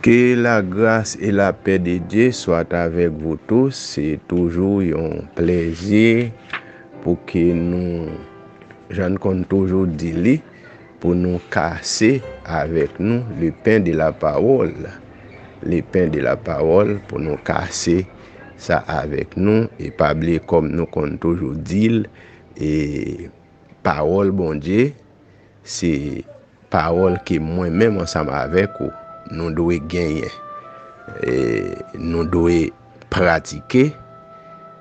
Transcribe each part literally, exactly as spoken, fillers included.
Que la grâce et la paix de Dieu soient avec vous tous. Se toujou yon plèzi pou ke nou, jan n konn toujou di li, pou nou kase avèk nou le pain de la parole. Le pain de la parole, pou nou kase sa avèk nou. E pa bliye, kòm nou konn toujou di l, e pawòl Bondye, se pawòl ke mwen menm ansanm avèk ou, nou dwe genyen. E nou dwe pratike,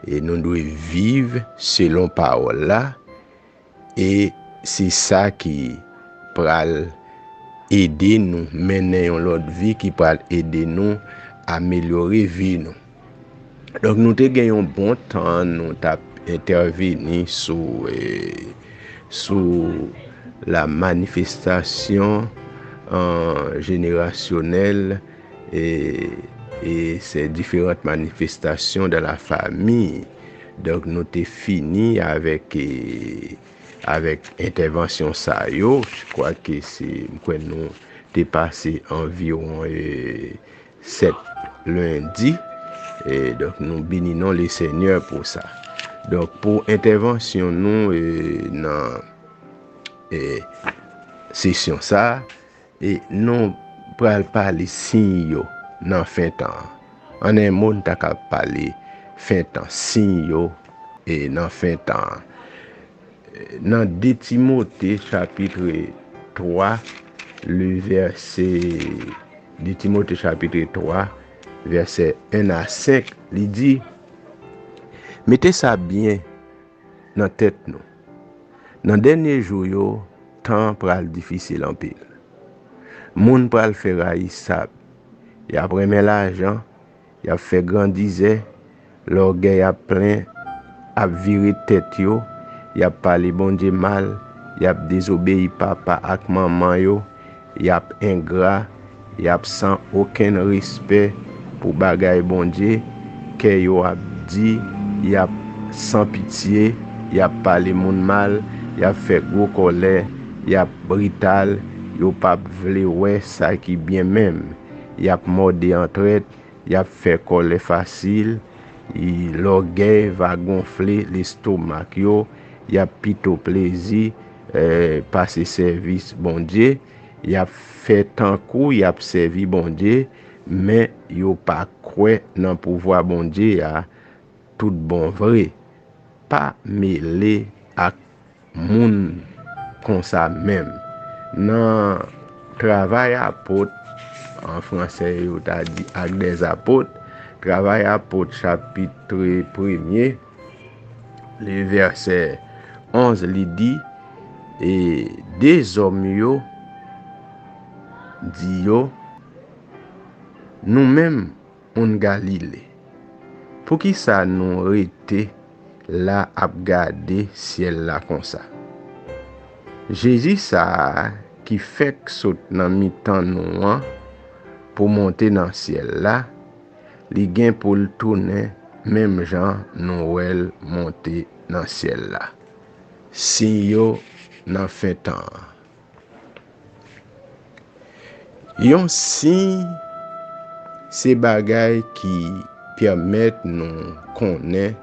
e nou dwe viv selon pawòl la, e se sa ki pral ede nou mennen yon lòt vi, ki pral ede nou amelyore vi nou. Donk, nou te gen yon bon tan, nou t ap entèveni sou, eh, sou la manifestasyon, eh, jenerasyonèl, eh, e se diferant manifestasyon dans la famille. Donk, nou te fini avèk, eh, avèk entèvansyon sa yo. Je crois que se, m kwè nou te pase anviwon, eh, sèt lendi. E donk, nou beni non le Senyè pou sa. Donk, pou entèvansyon nou, e, nan, e, sesyon sa, e, nou pral pale siy yo nan fen tan an. An en mo, n ta ka pale fen tan, siy yo, e, nan fen tan an. Nan de Timote chapitre twa, le verset, de Timote chapitre twa, verset un à cinq, li di, mete sa byen nan tèt nou. Nan dènye jou yo, tan an pral difisil anpil. Moun pral fè rayisab. Y ap renmen lajan, y ap fè grandizè, lògèy ap plen, ap vire tèt yo, y ap pale Bondye mal, y ap dezobeyi papa ak manman yo, y ap engra, y ap san okenn respè pou bagay Bondye, kè yo ap di, y ap san pitye, y ap pale moun mal, y ap fè gwo kòlè, y ap brital, yo p ap vle wè sa ki byen menm, y ap mòde an trèt, y ap fè kòlè fasil, lògèy va gonfle lestomak yo, y ap pito plezi, eh, pase sèvis Bondye, y ap fè tankou y ap sèvi Bondye, men yo pa kwè nan pouvwa Bondye a tout bon vre. Pa mele ak moun konsa menm. Nan Travay Apot, an fransè yo ta di Actes des Apôtres, Travay Apot chapitre premye, le verset onze, li di, e de zòm yo di yo, nou menm, moun Galile, poukisa nou rete la ap gade syèl la konsa? Jezi sa a ki fèk sot nan mitan nou an pou monte nan syèl la, li gen pou l tounen menm jan nou wè l monte nan syèl la. Siy yo nan fen tan an. Yon siy se bagay ki pèmèt nou konnen,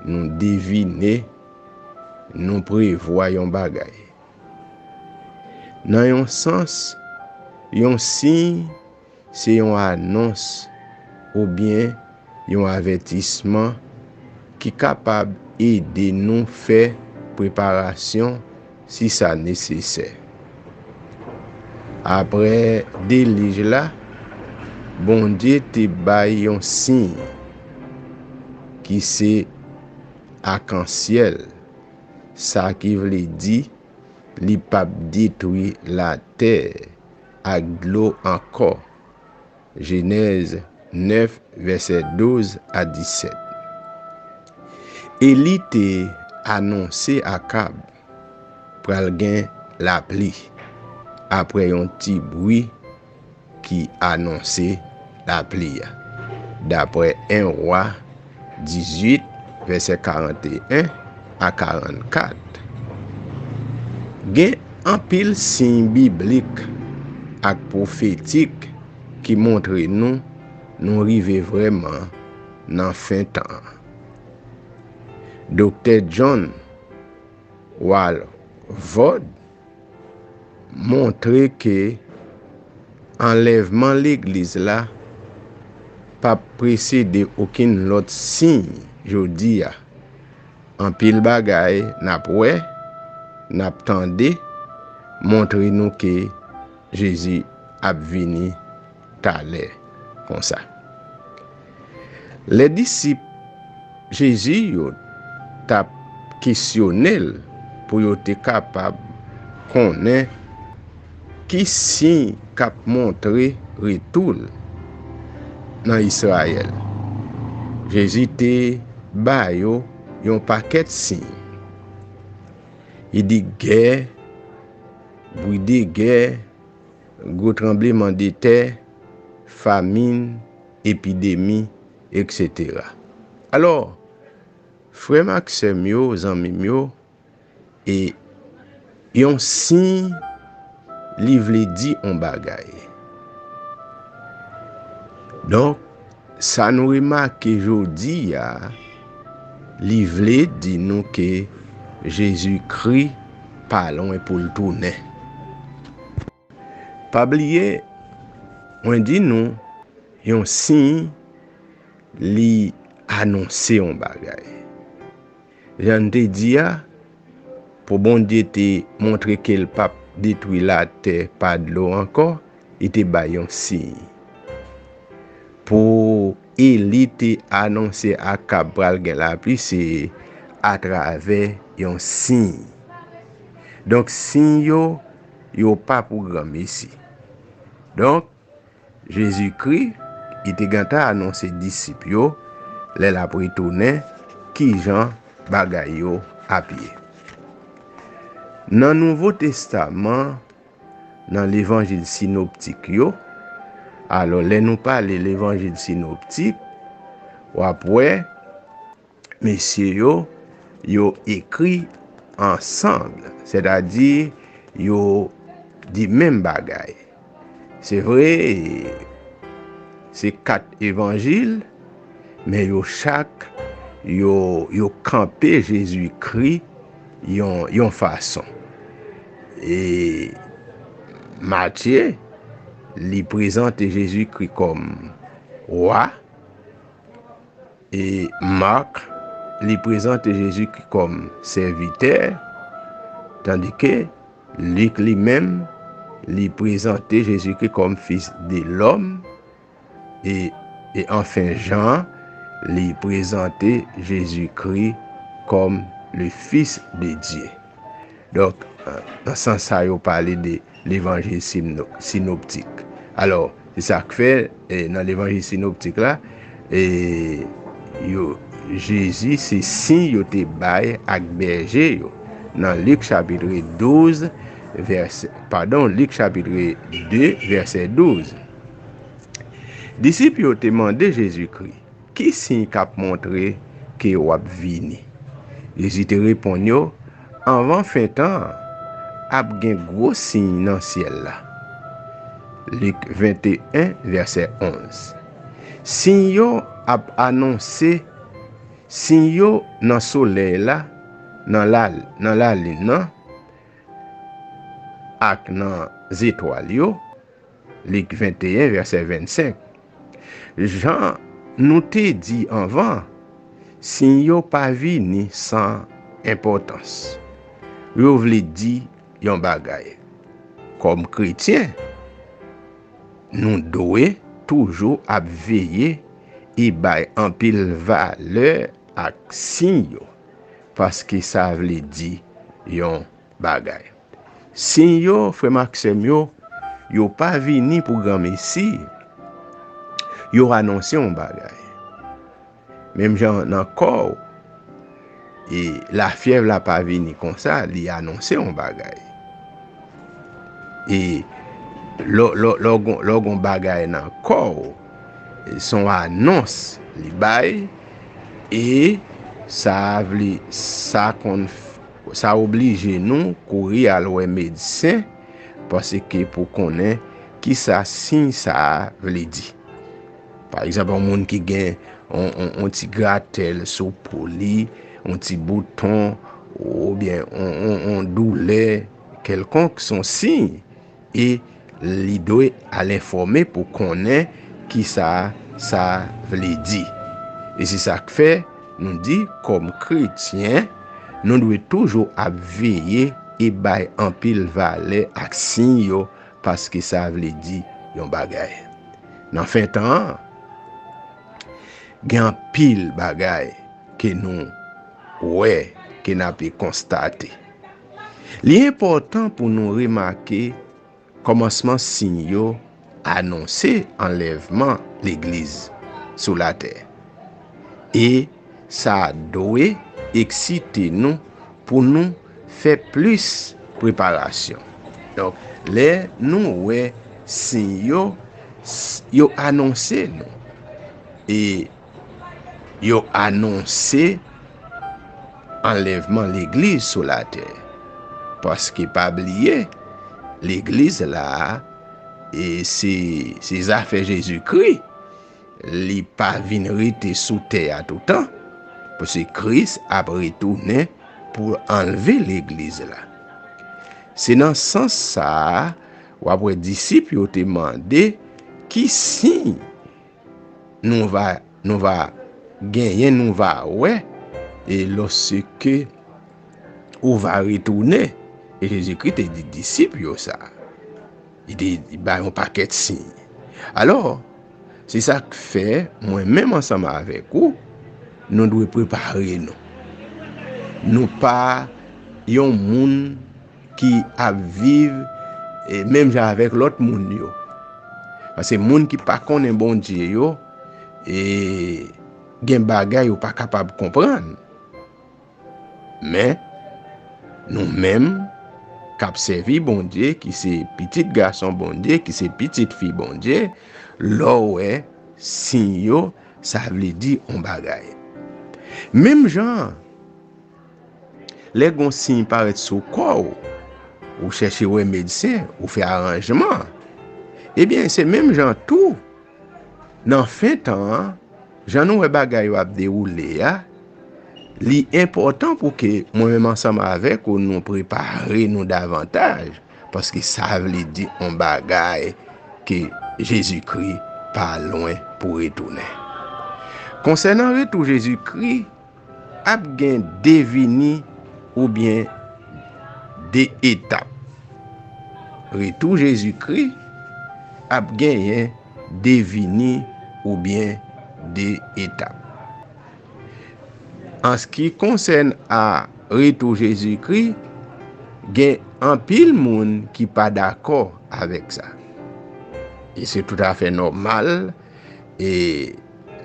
nou devine, nou prevwa yon bagay. Nan yon sans, yon siy se yon anons oubyen yon avètisman ki kapab ede nou fè preparasyon si sa nesesè. Apre delij la, Bondye te bay yon siy ki se akansyèl, sa ki vle di li p ap detwi latè ak dlo ankò. Jenèz nèf, vèsè douz a disèt. Eli te anonse Akab pral gen lapli apre yon ti bri ki anonse lapli a, dapre en Wa dizuit, vèsè karanteyen a karannkat. Gen anpil siy biblik ak pwofetik ki montre nou nou rive vrèman nan fen tan an. Doktè John Walvoord montre ke anlèvman legliz la p ap presede okenn lòt siy jodi a. Anpil bagay n ap wè, n ap tande, montre nou ke Jezi ap vini talè konsa. Lè disip Jezi yo t ap kesyone l pou yo te kapab konnen ki siy k ap montre retou l nan Izrayèl, Jezi te ba yo yon pakèt siy. Li di gè, bri de gè, gwo tranbleman de tè, famin, epidemi, etsetera. Alò, frè m ak sè m yo, zanmi m yo, e yon siy li vle di yon bagay. Donk, sa nou remake jodi a, li vle di nou ke Jezikri pa lwen pou l tounen. Pa bliye, mwen di nou, yon siy, li anonse yon bagay. Jan n te di a, pou Bondye te montre ke l p ap detwi latè pa dlo ankò, li te bay yon siy. Pou Eli te anonse Akab pral gen lapli, se atravè yon siy. Donk, siy yo, yo pa pou granmesi. Donk, Jezikri, li te gentan anonse disip yo, lè l ap retounen, kijan bagay yo ap ye. Nan Nouvo Testaman, nan levanjil sinoptik yo, alò, lè nou pale levanjil sinoptik, w ap wè, mesye yo, yo ekri ansanm, sètadi yo di menm bagay. Se vre, se kat evanjil, men yo chak, yo, yo kanpe Jezikri yon, yon fason. E Matye, li prezante Jezikri kòm wa, e Mak, li prezante Jezikri kòm sèvitè, tandike Lik li menm, li prezante Jezikri kòm Fis de lòm, e, e anfen Jan, li prezante Jezikri kòm le Fils de Dieu. Donk, nan sans sa yo pale de levanjil simno-, sinoptik. Alò, se sa k fè, e, nan levanjil sinoptik la, e, yo, Jezi se siy yo te bay ak bèje yo. Nan Lik chapitre douz, vèsè, padon, Lik chapitre de, vèsè douz. Disip yo te mande Jezikri, "Ki siy k ap montre ke w ap vini?" Jezi te reponn yo, "Anvan fen tan an, ap gen gwo siy nan syèl la." Lik venteyen, vèsè onz. Siy yo ap anonse, siy yo nan solèy la, nan la, nan lalin nan, ak nan zetwal yo, Lik venteyen, vèsè vennsenk. Jan nou te di anvan, siy yo pa vini san enpòtans. Yo vle di yon bagay. Kòm kretyen, nou dwe toujou ap veye e bay anpil valè ak siy yo, paske sa vle di yon bagay. Siy yo, frè m ak sè m yo, yo pa vini pou granmesi, yo anonse yon bagay. Menm jan nan kò w, e lafyèv la pa vini konsa, li anonse yon bagay. E lè, lè, lè w gon, lè w gon bagay nan kò w, e se yon anons li bay, e sa vle, sa konn, sa oblije nou kouri al wè medsen, paske pou konnen kisa siy sa a vle di. Pa egzanp, yon moun ki gen yon, yon, yon ti gratèl sou po li, yon ti bouton, oubyen yon, yon, yon doulè kèlkonk, se yon siy. E li dwe al enfòme pou konnen kisa sa vle di. E se sa k fè nou di, kòm kretyen, nou dwe toujou ap veye e bay anpil valè ak siy yo, paske sa vle di yon bagay. Nan fen tan an, gen anpil bagay ke nou wè, ke n ape konstate. Li enpòtan pou nou remake kòmansman siy yo anonse anlèvman legliz sou latè. E sa dwe eksite nou pou nou fè plis preparasyon. Donk, lè nou wè siy yo, s- yo anonse nou. E yo anonse anlèvman legliz sou latè. Paske pa bliye, legliz la, e se, se zafè Jezikri. Li pa vin rete sou tè a toutan. Paske Kris ap retounen pou anlve legliz la. Se nan sans sa a, w ap wè disip yo te mande, ki siy nou va, nou va genyen, nou va wè, e lòske ou va retounen. E Jezikri te di disip yo sa. Li te ba yon pakèt siy. Alò, se sa k fè mwen menm ansanm avèk ou, nou dwe prepare nou. Nou pa yon moun ki ap viv e, menm jan avèk lòt moun yo. Paske moun ki pa konnen Bondye yo, e, gen bagay yo pa kapab konprann. Men, nou menm k ap sèvi Bondye, ki se pitit gason Bondye, ki se pitit fi Bondye, lè w wè siy yo, sa vle di yon bagay. Menm jan an, lè gon siy parèt sou kò w, ou chèche wè medsen, ou fè aranjman. Ebyen, se menm jan tou, nan fen tan an, jan nou wè bagay yo ap dewoule a, li enpòtan pou ke mwen menm ansanm avèk ou, nou prepare nou davantaj, paske sa vle di yon bagay ke Jezikri pa lwen pou retounen. Konsènan retou Jezikri, ap gen de vini oubyen de etap. Retou Jezikri ap genyen de vini oubyen de etap. An se ki konsène a retou Jezikri, gen anpil moun ki pa dakò avèk sa. E se toutafè nòmal, e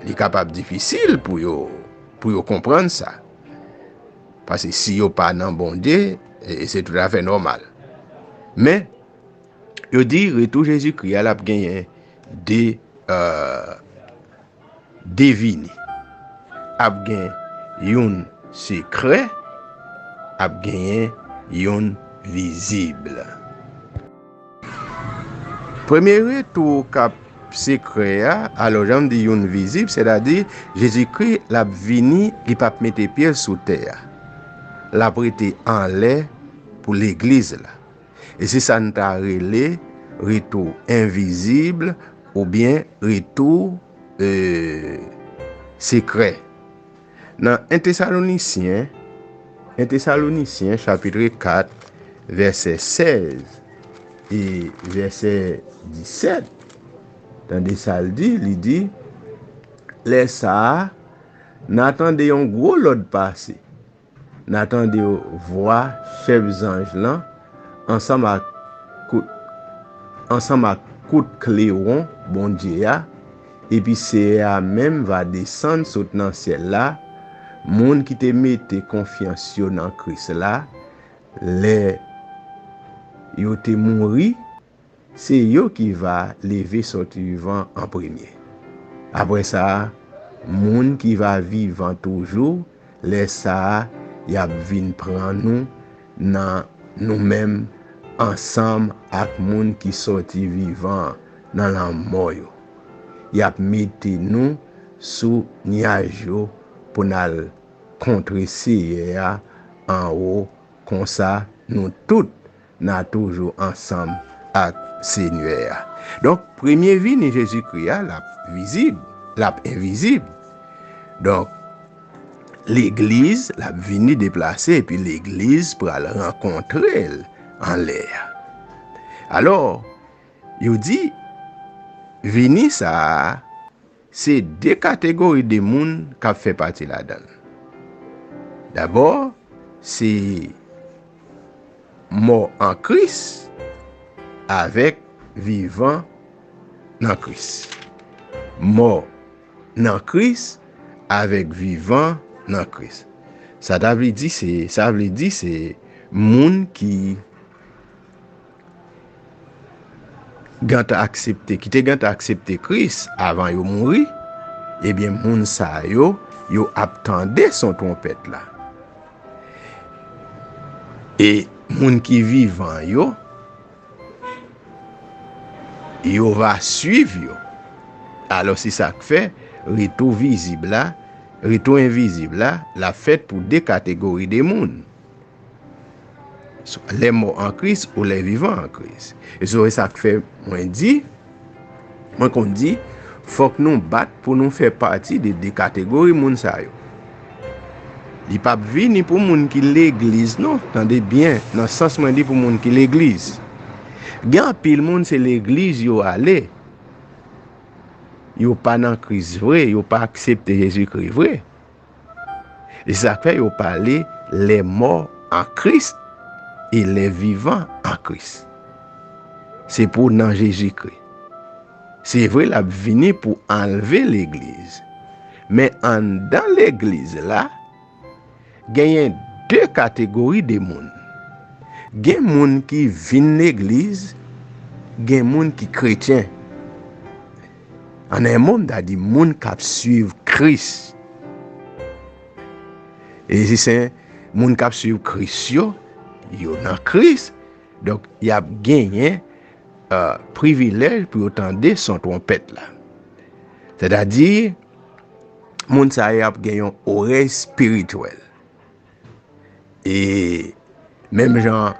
li kapab difisil pou yo, pou yo konprann sa. Paske si yo pa nan Bondye, e se toutafè nòmal. Men, yo di retou Jezikri a, l ap genyen de, euh, de vini. Ap gen youn sekrè, ap genyen youn vizib. Premye retou k ap sekrè a, alò, jan m di youn vizib, sètadi Jezikri, l ap vini, li p ap mete pye l sou tè a. L ap rete anlè pou legliz la. E se sa n ta rele retou envizib oubyen retou, e, sekrè. Nan en Tesalonisyen, en Tesalonisyen, chapit kat, vèsè sèz e vèsè disèt, tande sa l di, li di, lè sa a, n a tande yon gwo lòd pase. N a tande vwa chèf zanj lan ansanm ak kout, ansanm ak kout klewon Bondye a, epi Seyè a menm va desann sot nan syèl la. Moun ki te mete konfyans yo nan Kris la, lè yo te mouri, se yo ki va leve sòti vivan an premye. Apre sa, moun ki va vivan toujou, lè sa a, y ap vin pran nou nan nou menm ansanm ak moun ki sòti vivan nan lanmò yo. Y ap mete nou sou nyaj yo pou n al kontre Seyè a anwo, konsa nou tout n a toujou ansanm ak Senyè a. Donk, premye vini Jezikri a, l ap vizib, l ap envizib. Donk, legliz, l ap vini deplase, epi legliz pral rankontre l anlè a. Alò, yo di, vini sa a, se de kategori de moun k ap fè pati ladan l. Dabò, se mò an Kris avèk vivan nan Kris. Mò nan Kris avèk vivan nan Kris. Sa ta vle di se, sa vle di se moun ki gentan aksepte, ki te gentan aksepte Kris avan yo mouri, ebyen, moun sa yo, yo ap tande son twonpèt la. E moun ki vivan yo, yo va swiv yo. Alò, se sa k fè retou vizib la, retou envizib la, l ap fèt pou de kategori de moun. Les morts en Christ ou les vivants en Christ. E se sa k fè mwen di, mwen konn di, fòk nou bat pou nou fè pati de de kategori moun sa yo. Li p ap vini pou moun ki legliz, non, tande byen, nan sans mwen di pou moun ki legliz. Gen anpil moun, se legliz yo ale. Yo pa nan Kris vre, yo pa aksepte Jezikri vre. E se sa k fè yo pale les morts en Christ et les vivants en Christ. Se pou nan Jezikri. Se vre, l ap vini pou anlve legliz. Men anndan legliz la, genyen de kategori de moun. Gen moun ki vin legliz, gen moun ki kretyen. An en mo, m ta di moun k ap swiv Kris. E si se moun k ap swiv Kris yo, yo nan Kris, donk y ap genyen, euh, privilèj pou yo tande son twonpèt la. Sètadi, moun sa yo ap gen yon orèy espirityèl. E menm jan,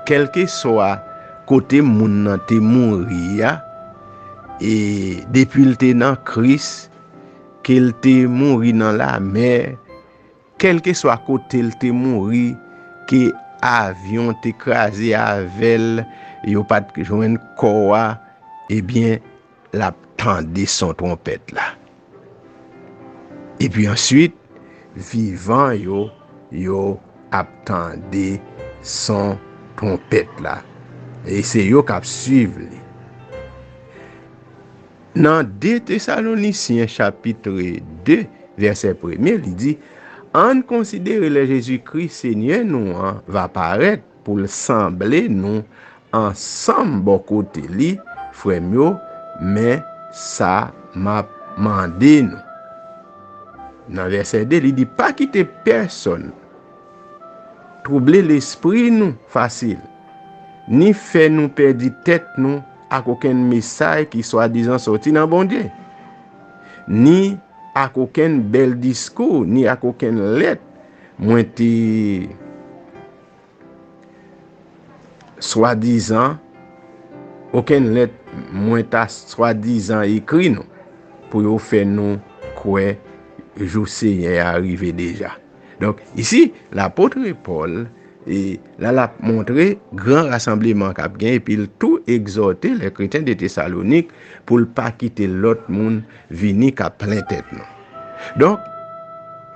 kèlkeswa kote moun nan te mouri a, e depi l te nan Kris, ke l te mouri nan lamè, kèlkeswa kote l te mouri, ke avyon te kraze avè l, yo pa t jwenn kò a, ebyen, l ap tande son twonpèt la. Epi answit, vivan yo, yo ap tande son twonpèt la. E se yo k ap swiv li. Nan de Tesalonisyen chapit de, vèsè premye, li di, ann konsidere lè Jezikri, Senyè nou an, va parèt pou l sanble nou ansanm bò kote li, frè m yo, men sa m ap mande nou. Nan vèsè de, li di, pa kite pèsonn twouble lespri nou fasil, ni fè nou pèdi tèt nou ak okenn mesaj ki swadizan sòti nan Bondye, ni ak okenn bèl diskou, ni ak okenn lèt mwen te swadizan, okenn lèt mwen ta swadizan ekri nou, pou yo fè nou kwè jou Senyè a rive deja. Donk, isi, lapot Pòl, e, la, l ap montre gran rasanbleman k ap gen, epi l tou egzòte lè kretyen de Tesalonik pou l pa kite lòt moun vini k ap plen tèt nou. Donk,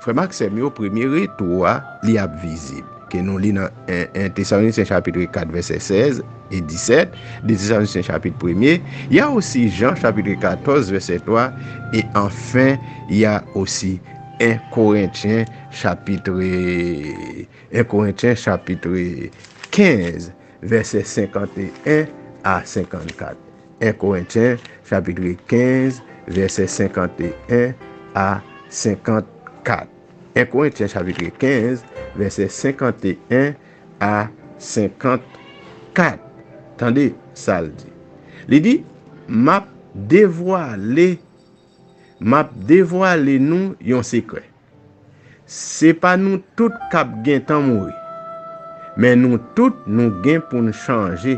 frè m ak sè m yo, premye retou a, li ap vizib. Ke nou li nan en, en Tesalonisyen chapit kat vèsè sèz e disèt, de Tesalonisyen chapit premye, y a aussi Jean chapit katòz vèsè twa, e anfen, y a aussi en Korentyen chapit, en Korentyen chapit kenz vèsè senkanteyen a senkannkat. En Korentyen chapit kenz vèsè senkanteyen a senkannkat. En Korentyen chapit kenz vèsè senkanteyen a senkannkat. kat. Tande sa l di. Li di, m ap devwale, m ap devwale nou yon sekrè. Se pa nou tout k ap gentan mouri, men nou tout nou gen pou n chanje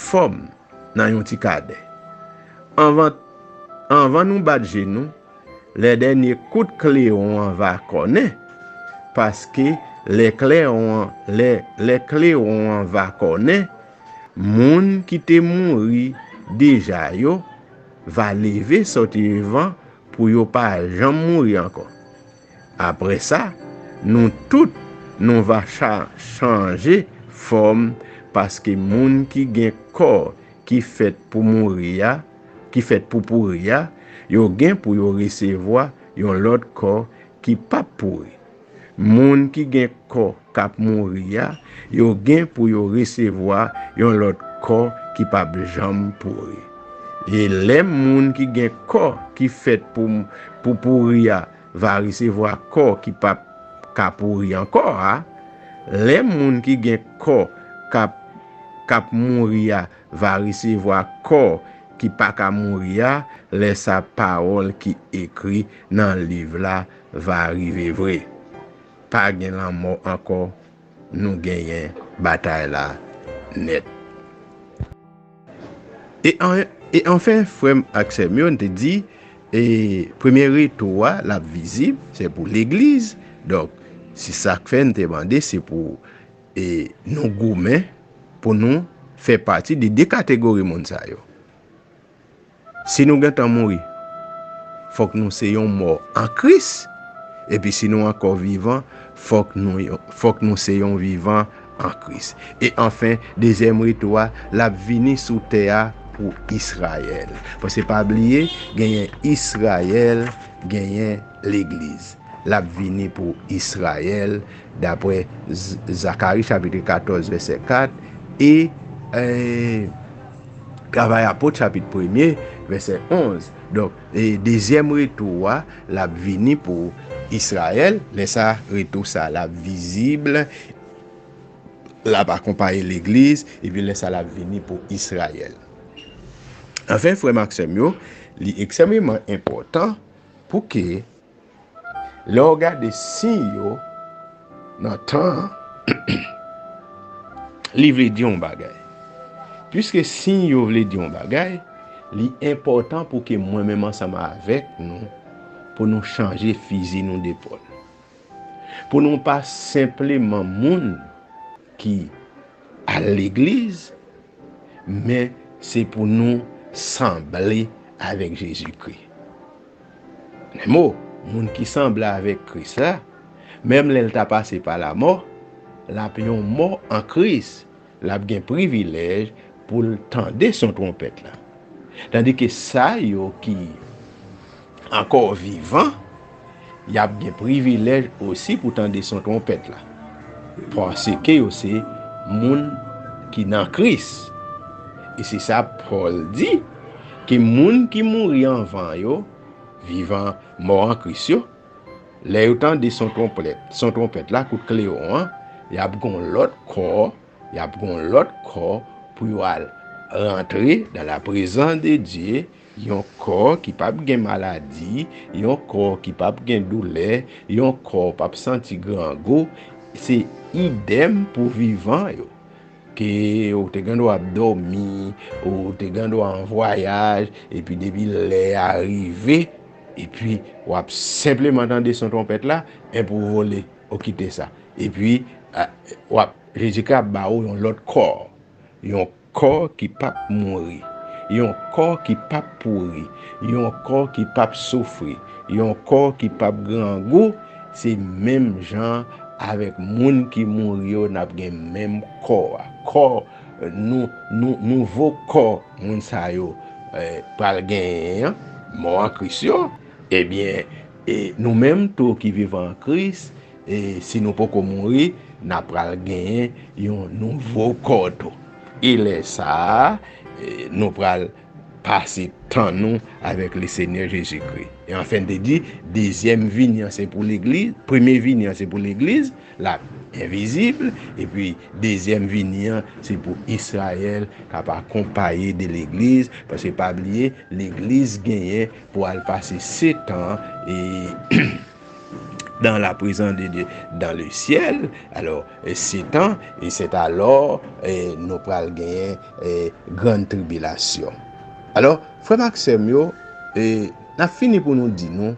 fòm nan yon ti kadè. Anvan, anvan nou bat je nou, lè dènye kout klewon an va kònen, paske lè klewon an, lè, lè klewon an va kònen, moun ki te mouri deja yo va leve soti vivan pou yo pa janm mouri ankò. Apre sa, nou tout nou va cha- chanje fòm, paske moun ki gen kò ki fèt pou mouri a, ki fèt pou pouri a, yo gen pou yo resevwa yon lòt kò ki p ap pouri. Moun ki gen kò k ap mouri a, yo gen pou yo resevwa yon lòt kò ki p ap janm pouri. E lè moun ki gen kò ki fèt pou, pou pouri a va resevwa kò ki p ap ka pouri ankò a, lè moun ki gen kò k ap, k ap mouri a va resevwa kò ki pa ka mouri a, lè sa pawòl ki ekri nan liv la va rive vre. Pa gen lanmò ankò, nou genyen batay la nèt. E, an, e anfen, frè m ak sè m yo, n te di, e, premye retou a, l ap vizib, se pou legliz. Donk, se sa k fè n te mande, se pou, e, nou goumen pou nou fè pati de de kategori moun sa yo. Si nou gentan mouri, fòk nou se yon mò an Kris. Epi si nou ankò vivan, fòk nou, fòk nou se yon vivan an Kris. E anfen, dezyèm retou a, l ap vini sou tè a pou Izrayèl. Paske pa bliye, genyen Izrayèl, genyen legliz. L ap vini pou Izrayèl, dapre Z- Zakari chapit katòz, vèsè kat, e, e, Travay Apot chapit premye, vèsè onz. Donk, e, dezyèm retou a, l ap vini pou Izrayèl. Lè sa, retou sa, l ap vizib, l ap akonpaye legliz, epi lè sa, l ap vini pou Izrayèl. Anfen, frè m ak sè m yo, li ekstrèmeman enpòtan pou ke lè w gade siy yo nan tan an, li vle di yon bagay. Piske siy yo vle di yon bagay, li enpòtan pou ke mwen menm ansanm avèk nou, pou nou chanje fizi nou depòl. Pou nou pa senpleman moun ki al legliz, men se pou nou sanble avèk Jezikri. Menm mo, moun ki sanble avèk Kris la, menm lè l ta pase pa lamò, l ap yon mò an Kris, l ap gen privilèj pou l tande son twonpèt la. Tandike sa yo ki ankò vivan, y ap gen privilèj osi pou tande son twonpèt la. Paske yo se moun ki nan Kris. E se sa Pòl di, ke moun ki mouri anvan yo, vivan, mò an Kris yo, lè yo tande son twonpèt, son twonpèt la, kout klewon an, y ap gon lòt kò, y ap gon lòt kò pou yo al rantre dans la présence de Dieu, yon kò ki p ap gen maladi, yon kò ki p ap gen doulè, yon kò p ap santi grangou. Se idèm pou vivan yo. Ke ou te gen dwa ap dòmi, ou te gen dwa an vwayaj, epi depi lè a rive, epi w ap senpleman tande son twonpèt la, enpi w vole, ou kite sa. Epi, a, w ap, Jezikri ap ba ou yon lòt kò, yon kò ki p ap mouri, yon kò ki p ap pouri, yon kò ki p ap soufri, yon kò ki p ap grangou, se menm jan avèk moun ki mouri yo, n ap gen menm kò a. Kò, nou, nou, nouvo kò moun sa yo, eh, pral genyen an, mò an Kris yo, ebyen, e nou menm tou ki vivan an Kris, e si nou poko mouri, n ap pral genyen yon nouvo kò tou. E lè sa a, e nou pral pase tan nou avèk Lesenyè Jezikri. E anfen, te di, dezyèm vini an se pou legliz, premye vini an se pou legliz, l ap envizib, epi dezyèm vini an, se pou Izrayèl k ap akonpaye de legliz, paske pa bliye, legliz genyen pou al pase setan, e, dans la présence de Dieu, dans le ciel. Alors, e, setan, e c'est alors, e, nou pral genyen, e, grann tribilasyon. Alò, frè m ak sè m yo, e, n ap fini pou nou di nou,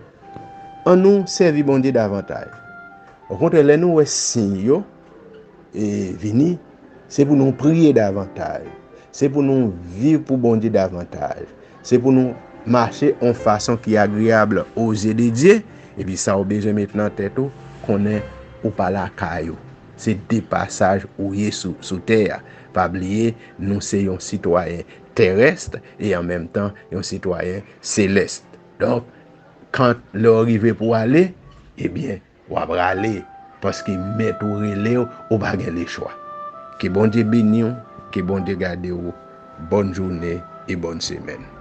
annou sèvi Bondye davantaj. Okontrè, lè nou wè siy yo, e, vini, se pou nou priye davantaj. Se pou nou viv pou Bondye davantaj. Se pou nou mache yon fason ki agreyab o zye de Dye. Epi sa w bezwen met nan tèt ou, konnen ou pa lakay ou. Se de pasaj ou ye sou, sou tè a. Pa bliye, nou se yon sitwayen terès e an menm tan yon sitwayen selès. Donk, kan lè w rive pou w ale, ebyen, w ap rale, paske mèt ou rele w, ou pa gen lechwa. Ke Bondye beni w, ke Bondye gade w. Bòn jounen e bòn semèn.